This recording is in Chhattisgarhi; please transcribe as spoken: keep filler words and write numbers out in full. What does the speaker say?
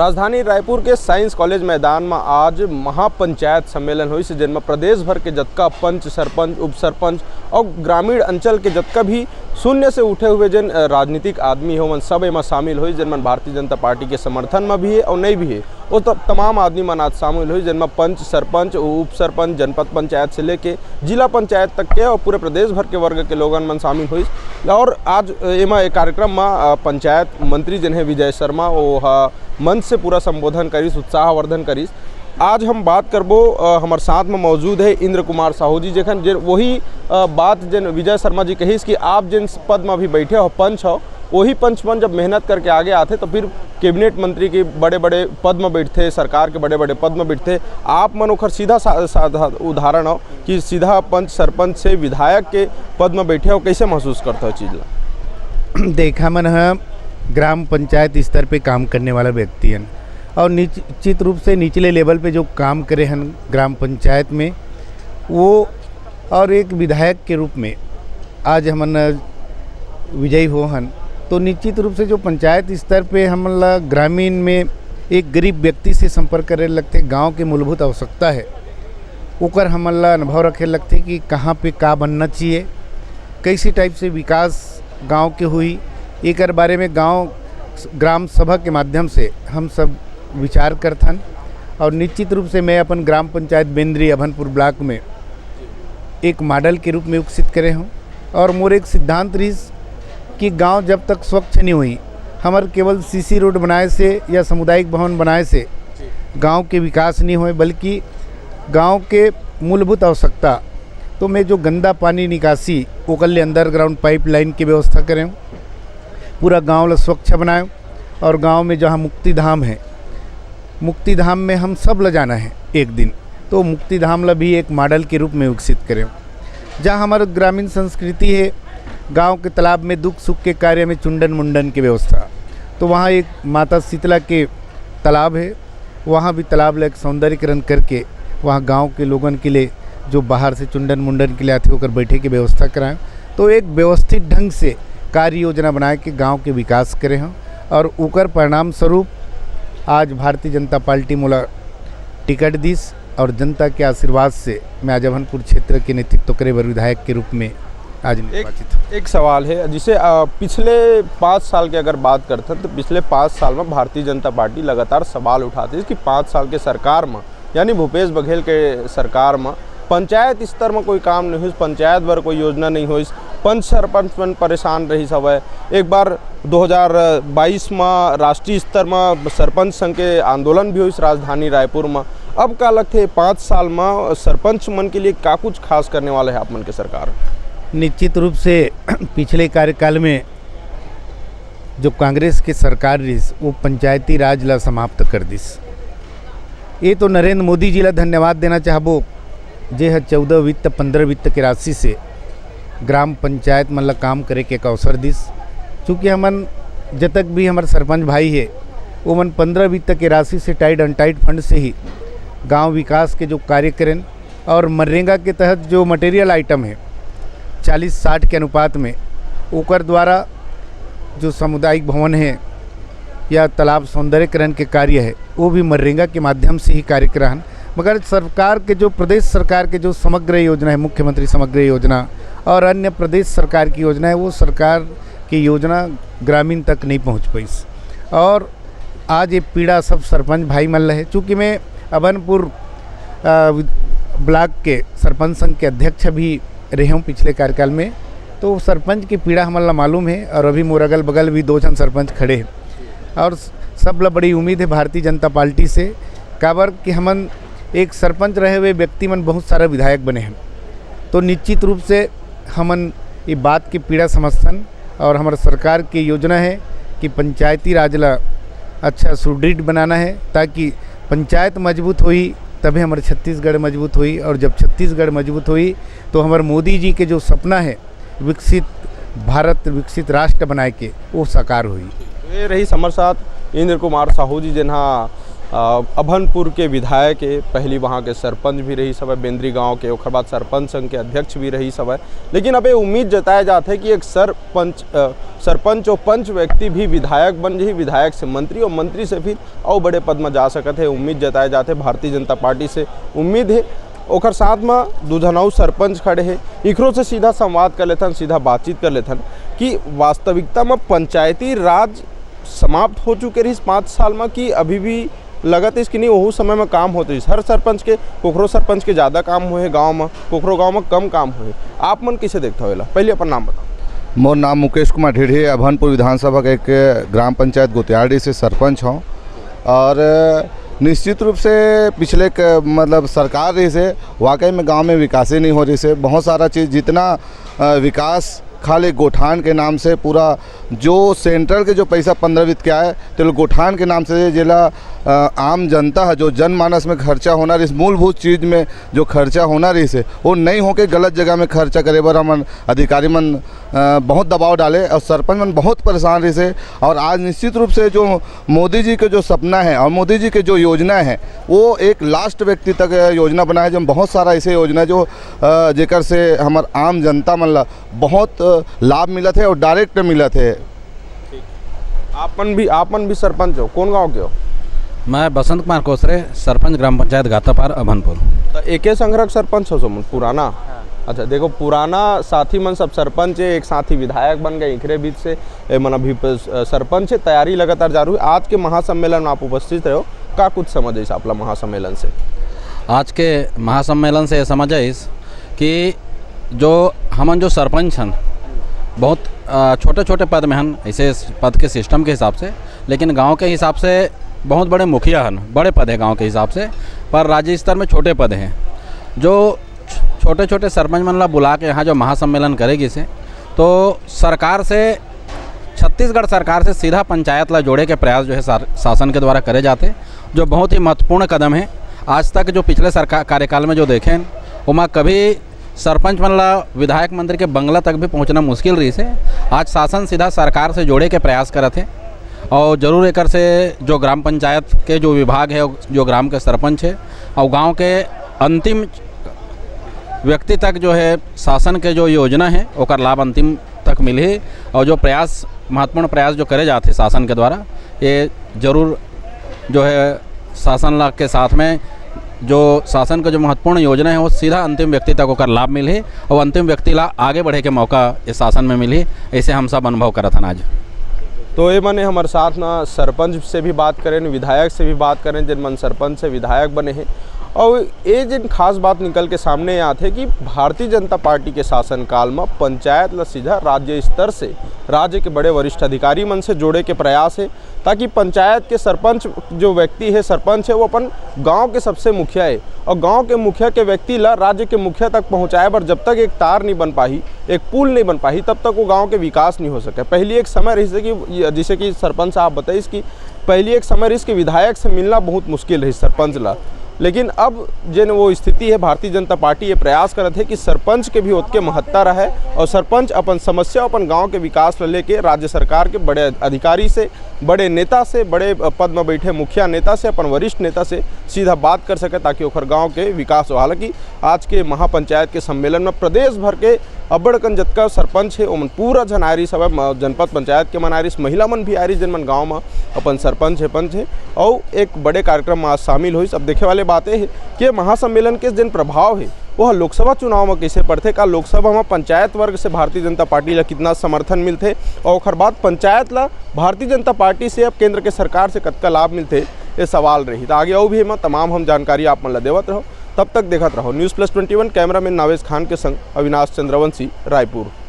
राजधानी रायपुर के साइंस कॉलेज मैदान म आज महापंचायत सम्मेलन होइस, जेन म प्रदेश भर के जतका पंच, सरपंच, उप सरपंच और ग्रामीण अंचल के जतका भी शून्य से उठे हुए जेन, अ, राजनीतिक आदमी हे, ओमन सब एमा शामिल होइस, जेन मन भारतीय जनता पार्टी के समर्थन म भी हे और नहीं भी हे। वो त-, तमाम आदमी मन आज शामिल होइस, जेन म पंच, सरपंच, उप सरपंच, जनपद पंचायत से लेके जिला पंचायत तक के और पूरे प्रदेश भर के वर्ग के लोगन मन शामिल होइस। और आज, अ, एमा एक कार्यक्रम म, अ, पंचायत मंत्री जेन हे विजय शर्मा, वो ह मंच से पूरा संबोधन करिस, उत्साहवर्धन करिस। आज हम बात करबो, अ, हमर साथ में मौजूद है इंद्र कुमार साहू जी, जेखन जे वही, अ, बात जेन विजय शर्मा जी कहिस कि आप जेन पद में अभी बैठे हो, पंच हो, वही पंच मन जब मेहनत करके आगे आथे तो फिर कैबिनेट मंत्री के बड़े-बड़े पद में बैठथे, सरकार के बड़े-बड़े पद में बैठथे। आप मन ओखर सीधा सा-, साधा उदाहरण हो कि सीधा पंच सरपंच से विधायक के पद में बैठे हो, कैसे महसूस करते हो चीज ला? देखा, मन ह ग्राम पंचायत स्तर पे काम करने वाला व्यक्ति हन और निश्चित रूप से निचले लेवल पे जो काम करे हन ग्राम पंचायत में, वो और एक विधायक के रूप में आज हमन विजयी हो हन, तो निश्चित रूप से जो पंचायत स्तर पे हमन ला ग्रामीण में एक गरीब व्यक्ति से संपर्क करे लगथे, गांव के मूलभूत आवश्यकता है, ओकर हमन ला अनुभव रखे लगथे कि कहाँ पे का बनना चाहिए, कैसी टाइप से विकास गांव के हुई, एकर बारे में गांव ग्राम सभा के माध्यम से हम सब विचार करथन। और निश्चित रूप से मैं अपन ग्राम पंचायत बेंदरी अभनपुर ब्लॉक में एक मॉडल के रूप में विकसित करे हूँ। और मोर एक सिद्धांत रहिस कि गांव जब तक स्वच्छ नहीं हुई, हमर केवल सीसी रोड बनाए से या सामुदायिक भवन बनाए से गांव के विकास नहीं होए, बल्कि गांव के मूलभूत आवश्यकता, तो मैं जो गंदा पानी निकासी, ओकर ले अंडरग्राउंड पाइपलाइन की व्यवस्था करें, पूरा गांव ला स्वच्छ बनाएं। और गांव में जहां मुक्ति धाम है, मुक्ति धाम में हम सब ला जाना है एक दिन, तो मुक्ति धाम ला भी एक मॉडल के रूप में विकसित करें। जहाँ हमारे ग्रामीण संस्कृति है, गांव के तालाब में दुख सुख के कार्य में चुंडन मुंडन की व्यवस्था, तो वहाँ एक माता शीतला के तालाब है, वहाँ भी तालाब ला एक सौंदर्यीकरण करके वहाँ गांव के लोगन के लिए, जो बाहर से चुंडन मुंडन के लिए आते, ओकर बैठे के व्यवस्था कराएं। तो एक व्यवस्थित ढंग से कार्य योजना बनाए के गांव के विकास करे हों और ओकर परिणाम स्वरूप आज भारतीय जनता पार्टी मोला टिकट दिस और जनता के आशीर्वाद से मैं आज अभनपुर क्षेत्र के नेतृत्व करे बर विधायक के रूप में आज एक, निर्वाचित हूँ। एक सवाल है, जैसे, अ, पिछले पाँच साल के अगर बात करथन, तो पिछले पाँच साल में भारतीय जनता पार्टी लगातार सवाल उठाते कि पाँच साल के सरकार में, यानी भूपेश बघेल के सरकार में, पंचायत स्तर में कोई काम नहीं होइस, पंचायत बर कोई योजना नहीं होइस, पंच सरपंच मन परेशान रहिस हवय। एक बार दो हज़ार बाईस में राष्ट्रीय स्तर में सरपंच संघ के आंदोलन भी होइस राजधानी रायपुर में। अब का लगथे, पाँच साल में सरपंच मन के लिए का कुछ खास करने वाला है आप मन के सरकार? निश्चित रूप से पिछले कार्यकाल में जो कांग्रेस के सरकार रहिस, वो पंचायती राज ला समाप्त कर दिस। ये तो नरेंद्र मोदी जी ला धन्यवाद देना चाहबो, जे ह चौदह वित्त, पन्द्रह वित्त के राशि से ग्राम पंचायत मन ला काम करे के एक अवसर दिस। चूँकि हमन जतक भी हमर सरपंच भाई हे, वो मन पन्द्रह वित्त के राशि से, टाइट अनटाइट फंड से ही गांव विकास के जो कार्य करेन, और मनरेगा के तहत जो मटेरियल आइटम है चालीस साठ के अनुपात में, ओकर द्वारा जो सामुदायिक भवन है या तालाब सौंदर्यीकरण के कार्य है, वो भी मनरेगा के माध्यम से ही कार्य कराहन। मगर सरकार के जो, प्रदेश सरकार के जो समग्र योजना है, मुख्यमंत्री समग्र योजना और अन्य प्रदेश सरकार की योजना है, वो सरकार की योजना ग्रामीण तक नहीं पहुँच पाइस। और आज ये पीड़ा सब सरपंच भाई मन ल हे। चूँकि मैं अभनपुर, अ, विद-, ब्लॉक के सरपंच संघ के अध्यक्ष भी रहे हूँ पिछले कार्यकाल में, तो सरपंच की पीड़ा हमन ला मालूम है। और अभी मोर अगल बगल भी दो झन सरपंच खड़े हैं और स-, सब ला बड़ी उम्मीद है भारतीय जनता पार्टी से, काबर कि हमन एक सरपंच रहे हुए व्यक्ति मन बहुत सारा विधायक बने हैं, तो निश्चित रूप से हमन ये बात की पीड़ा समझथन। और हमारे सरकार की योजना है कि पंचायती राज ला अच्छा सुदृढ़ बनाना है, ताकि पंचायत मजबूत होई, तभी हमारे छत्तीसगढ़ मजबूत होई, और जब छत्तीसगढ़ मजबूत होई, तो हमारे मोदी जी के जो सपना है विकसित भारत, विकसित राष्ट्र बनाए के, वो साकार होई। ये रहिस हमर साथ इंद्र कुमार साहू जी, जेन हा अ, अभनपुर के विधायक हे, पहली वहाँ के सरपंच भी रहिस हवय बेंदरी गांव के, ओखर बाद सरपंच संघ के अध्यक्ष भी रहिस हवय। लेकिन अब ये उम्मीद जताए जात हे कि एक सरपंच, अ, सरपंच अउ पंच व्यक्ति भी विधायक बन जही, विधायक से मंत्री अउ मंत्री से फिर अउ बड़े पद म जा सकत हे। उम्मीद जताए जात हे, भारतीय जनता पार्टी से उम्मीद हे। ओखर साथ म दू झन अउ सरपंच खड़े हे, इखरो से सीधा संवाद कर लेथन, सीधा बातचीत कर लेथन कि वास्तविकता म पंचायती राज समाप्त हो चुके रहिस पाँच साल म, कि अभी भी लगत रहिस कि नहीं, ओहू समय म काम होत रहिस? हर सरपंच के, कोखरो सरपंच के ज़्यादा काम होए हे गांव म, कोखरो गांव म कम काम होए हे। आप मन कइसे देखथव एला? पहले अपन नाम बताओ। मोर नाम मुकेश कुमार ढीढ़ी, अभनपुर विधानसभा के एक ग्राम पंचायत गोतियारडीह से सरपंच हूँ। और निश्चित रूप से पिछले क-, मतलब सरकार रहिस हे, वाकई में गांव में विकास ही नहीं हो रहिस हे। बहुत सारा चीज़ जितना, अ, विकास खाली गोठान के नाम से, पूरा जो सेंट्रल के जो पैसा पंद्रह वित्त के आए, तेला गोठान के नाम से जेला, अ, आम जनता ह, जो जनमानस में खर्चा होना रहिस, मूलभूत चीज में जो खर्चा होना रहिस हे, वो नहीं होके गलत जगह में खर्चा करे बर हमन अधिकारी मन, अ, बहुत दबाव डाले और सरपंच मन बहुत परेशान रहिस हे। और आज निश्चित रूप से जो मोदी जी के जो सपना है और मोदी जी के जो योजना है, वो एक लास्ट व्यक्ति तक योजना बना है, जो बहुत सारा ऐसे योजना जो, अ, जेकर से हमर आम जनता मन ला बहुत, अ, लाभ मिलत हे और डायरेक्ट मिलत हे। आप मन भी, आप मन भी सरपंच हो, कौन गांव के हो? मैं बसंत कुमार कोसरे, सरपंच ग्राम पंचायत गातापार, अभनपुर। तो एके संघरा के सरपंच हो समन, पुराना? हाँ। अच्छा, देखो, पुराना साथी मन सब सरपंच हे, एक साथी विधायक बन गए, इखरे बीच से ए मन अभी प-, अ, सरपंच हे, तैयारी लगातार जारी हे। आज के महासम्मेलन में आप उपस्थित रहे हो, का कुछ समझ आइस आप ला महासम्मेलन से? आज के महासम्मेलन से ये समझ आइस कि जो हमन जो सरपंच हन, बहुत, अ, छोटे-छोटे पद में हन, ऐसे पद के सिस्टम के हिसाब से, लेकिन गांव के हिसाब से बहुत बड़े मुखिया हन, बड़े पद है गांव के हिसाब से, पर राज्य स्तर में छोटे पद हैं। जो छ-, छोटे-छोटे सरपंच मन ला बुला के यहाँ जो महासम्मेलन करे गिस हे, तो सरकार से, छत्तीसगढ़ सरकार से सीधा पंचायत ला जोड़े के प्रयास जो है सार-, शासन के द्वारा करे जाते, जो बहुत ही महत्वपूर्ण कदम है। आज तक जो पिछले सरकार कार्यकाल में जो देखे हैं, ओमा कभी सरपंच मन ला विधायक मंत्री के बंगला तक भी पहुंचना मुश्किल रहिस हे। आज शासन सीधा सरकार से जोड़े के प्रयास करत हे और जरूर एकर से जो ग्राम पंचायत के जो विभाग है, जो ग्राम के सरपंच है और गांव के अंतिम व्यक्ति तक जो है शासन के जो योजना है ओकर लाभ अंतिम तक मिलही और जो प्रयास, महत्वपूर्ण प्रयास जो करे जात हे शासन के द्वारा, ये जरूर जो है शासन ला के साथ में जो शासन का जो महत्वपूर्ण योजना है वो सीधा अंतिम व्यक्ति तक ओकर लाभ मिलही और अंतिम व्यक्ति ला आगे बढ़े के मौका इस शासन में मिलही, ऐसे हम सब अनुभव करत हन आज। तो ये मने हमर साथ ना सरपंच से भी बात करें, विधायक से भी बात करें, जिन मन सरपंच से विधायक बने हैं। और ये जिन खास बात निकल के सामने आत हे कि भारतीय जनता पार्टी के शासनकाल में पंचायत ला सीधा राज्य स्तर से, राज्य के बड़े वरिष्ठ अधिकारी मन से जोड़े के प्रयास है, ताकि पंचायत के सरपंच जो व्यक्ति है, सरपंच है, वो अपन गांव के सबसे मुखिया है और गांव के मुखिया के व्यक्ति ला राज्य के मुखिया तक पहुंचाए बर जब तक एक तार नहीं बन पाही, एक पुल नहीं बन पाही, तब तक वो गांव के विकास नहीं हो सके। पहली एक समय रहिस कि ये, जैसे कि सरपंच साहब बताइस कि पहली एक समय रहिस कि विधायक से मिलना बहुत मुश्किल रहिस सरपंच ला, लेकिन अब जेन वो स्थिति है, भारतीय जनता पार्टी ये प्रयास करत है कि सरपंच के भी ओतके महत्ता रहे और सरपंच अपन समस्या, अपन गांव के विकास ला लेके राज्य सरकार के बड़े अधिकारी से, बड़े नेता से, बड़े पद में बैठे मुखिया नेता से, अपन वरिष्ठ नेता से सीधा बात कर सके, ताकि ओखर गांव के विकास हो। हालांकि आज के महापंचायत के सम्मेलन में प्रदेश भर के अब्बड़ अकन जतका सरपंच हे, ओमन पूरा झन आए रिहिस हवय, म-, जनपद पंचायत के मन आए रिहिस, महिला मन भी आए रिहिस, जेन मन गांव म अपन सरपंच हे, पंच हे, अउ एक बड़े कार्यक्रम म आज शामिल होइस। अब देखे वाले बात ये हे कि ये महासम्मेलन के जेन प्रभाव हे, वो ह लोकसभा चुनाव म कइसे पड़थे, का लोकसभा म पंचायत वर्ग से भारतीय जनता पार्टी ल कितना समर्थन मिलथे, अउ ओखर बाद पंचायत ल भारतीय जनता पार्टी से, अब केंद्र के सरकार से कतका लाभ मिलथे, ये सवाल रही। त आगे अउ भी एमा तमाम हम जानकारी आप मन ल देवत रहब। तब तक देखत रहव News Plus Twenty One, cameraman Navesh खान के संग अविनाश चंद्रवंशी, रायपुर।